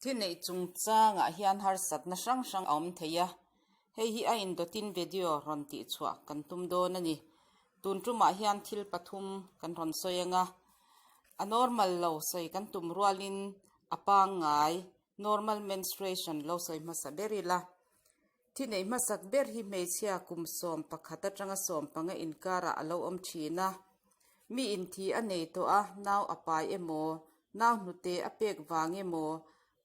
Thi neih chungchangah hian harsatna hrang hrang a awm thei a, hei hi a indawtin video rawn tihchhuah kan tum dawn a ni. Tun tumah hian thil pathum kan rawn sawi ang a, a normal lo sawi kan tum rualin a pangngai, normal menstruation, lo sawi hmasa ber ila. Thi neih hmasak ber hi hmeichhia kum 11 atanga 15 inkarah a lo awm thin a. Mi inthi a nei tawh a, nau a pai emaw, nau hnute a pek vang emaw,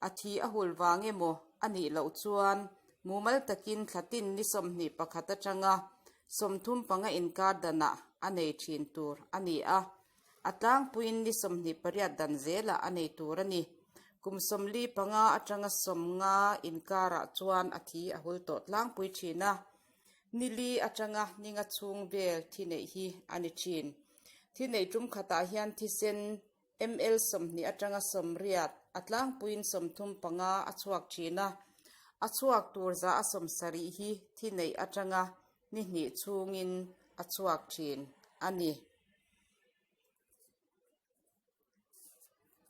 a thi a hul vang emaw a nih loh chuan mumal takin thlatin ni 21 atanga 35 inkar danah a nei thin tur a ni a. A tlangpuiin ni 28 dan zelah a nei tur a ni. Kum 45 atanga 50 inkarah chuan a thi a hul tawh tlangpui thin a. Ni li atanga ni nga chhung vel thi neih hi a ni thin. Thi neih tum khatah hian thisen ml 20 atanga 80, a tlangpuiin 35 a chhuak thin a. A chhuak tur za a 70 hi thi neih atanga ni hnih chhungin a chhuak thin a ni.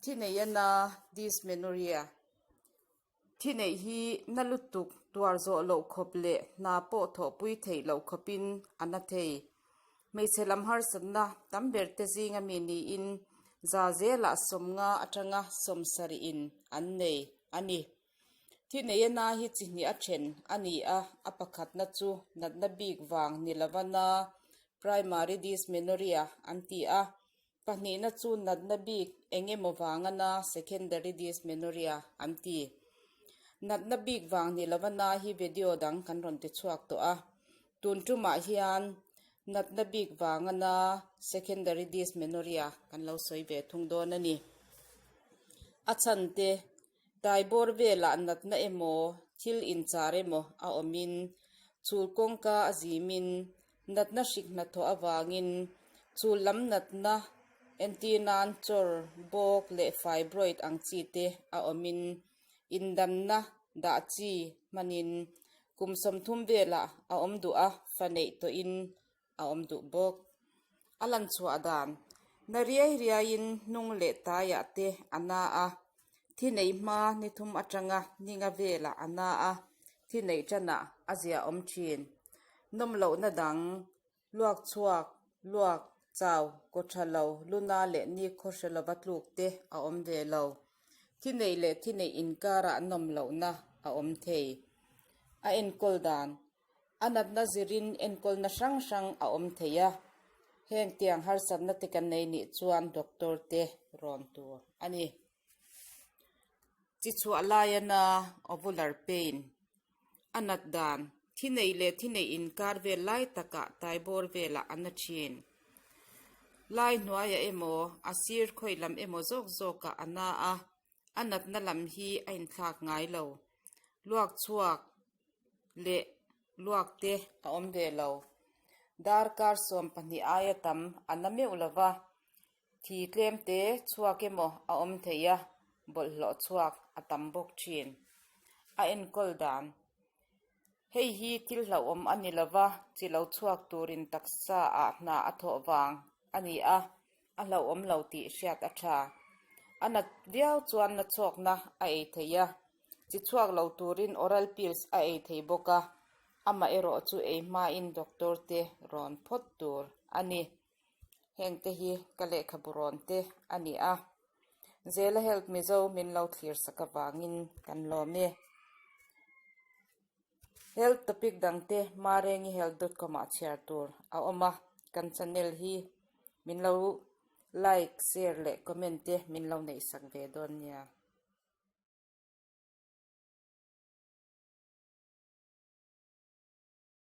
Thi neih ana dysmenorrhea. Thi neih hi na lutuk tuar zawh loh khawp leh hna pawh thawhpui theih loh khawpin a na thei. Hmeichhe lam harsatna tam ber te zinga mi niin za zelah 50 atanga 70 in an nei a ni. Thi neih ana hi chi hnih a then a ni a, a pakhatna chu natna bik vang ni lova na primary dysmenorrhea an ti a, Pahnihna chu natna bik eng emaw vanga na secondary dysmenorrhea an ti. Natna bik vang ni lova na hi video dang kan rawn ti chhuak tawh a. Tun tumah hian natna bik vanga na secondary dysmenorrhea kan lo sawi ve thung dawn a ni. A chhan te, taibawr velah natna emaw, thil inchar emaw a awmin, chhul kawngka a zimin, Natna hrik hnathawh avangin chul lam natna entir nan chawr, bawk leh fibroid ang chi te a awmin indamna dah chi hmanin kum 30 velah a awm duh a, fa neih tawhin a awm duh bawk. A lan chhuah dan, na riai riaiin hnung leh taiah te a na a, thi neih hma ni thum atanga ni nga velah a na a, thi neih tanah a ziahawm thin. Nawm lohna dang, luak chhuak, luak, chau, kaw tha lo, luna leh ni khaw hre lova tluk te a awm ve lo. Thi neih leh thi neih inkarah nawm lohna a awm thei. A enkawl dan, A natna zirin enkawlna hrang hrang a awm thei a, heng tiang harsatna te kan nei nih chuan doctor te rawn tur a ni. Chi chhuah laia na ovular pain a nat dan, thi neih leh thi neih inkar vel lai takah taibawr velah a na thin. Lai hnuaiah emaw, a sir khawi lam emaw zawk zawkah a na a, a natna lam hi a inthlak ngai lo. Luak chhuak leh luak te a awm ve lo. Darkar 12 aia tam a na meuh lo va, thi tlem te chhuak emaw a awm thei a, bawlhhlawh chhuak a tam bawk thin. A enkawl dan, Hei hi thil hlauhawm a ni lo va, chi lo chhuak turin taksa ah hna a thawh vang a ni a, a hlauhawm lo tih hriat a tha. A nat viau chuan na chhawkna a ei thei a, chi chhuak lo turin oral pills a ei thei bawk a, amaherawh chu ei hmain doctor te rawn phawt tur a ni. Heng te hi ka lehkhabu rawn te a ni a. Zela Health Mizo min lo thlir sak avangin kan lawm e. Health topic dangte marengihealth.com ah chhiar tur a awm a, kan channel hi min lo like, share leh comment te min lo neih sak ve dawn nia.